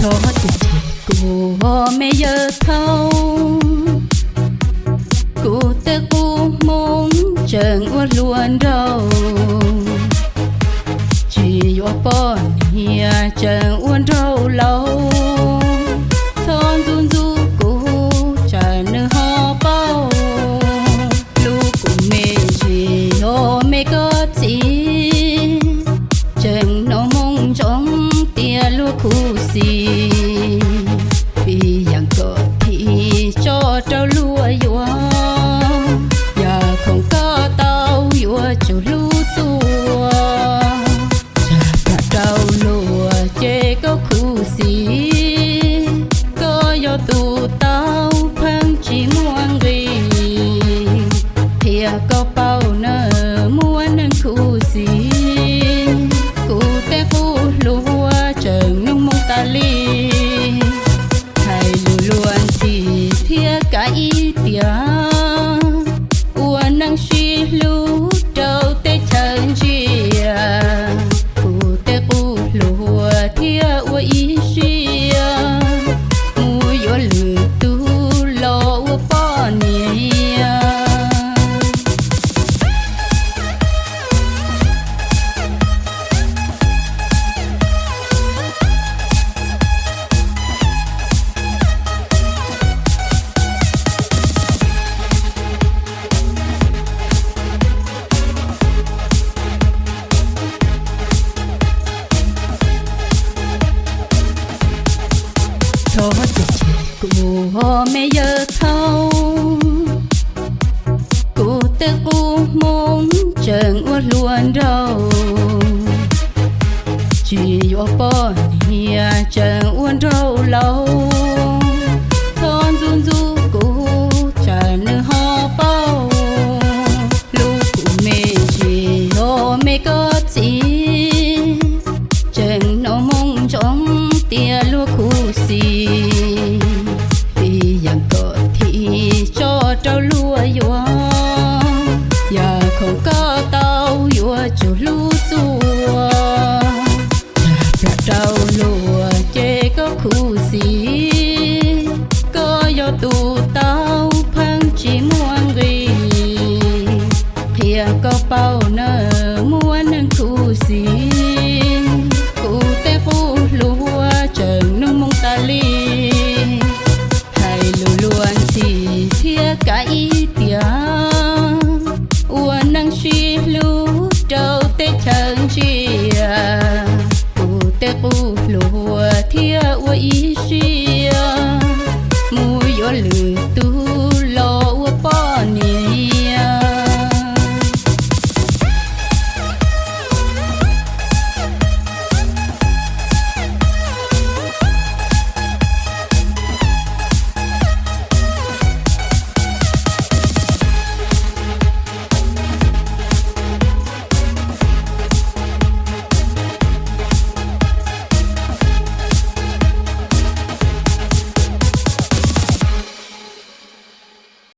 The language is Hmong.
Txhob cem kuv me yawg thaub, kuv tej qub hmoob tseem ua hluas nraug, tsis yuav poj niam tseem ua nraug laus. Txhob ntxub ntxub kuv tsam nws ho paub. Lub kub me ntsis yog me koj txiv, tseem hnov moo ntsoov tias luag khuv xim, vim yam kom thim tso rau luag yuav. Yam khoom koj tau yuav tsum hlub txhua, tsam tham rau luag ces koj khuv xim. Koj yog tus tau pheej tsis muaj nqis, thiab koj paub na muaj neeg khuv xim. Kuv tej qub hluas tseem nug moo tas li, hais lus luag ntxhi thiab kav ib tiam, ua neeg sib hlub rau teb chaws ntsia. Kuv tej qub hluas thiaj ua ib siab, mus yuav lwm tus los ua poj niam. Txhob cem kuv me yawg thaub, kuv tej qub hmoob tseem ua hluas nraug, tsis yuav poj niam tseem ua nraug laus. Txhob ntxub ntxub kuv tsam nws ho paub. Lub kub me ntsis yog me koj txiv, tseem hnov moo ntsoov tias luag khuv xim,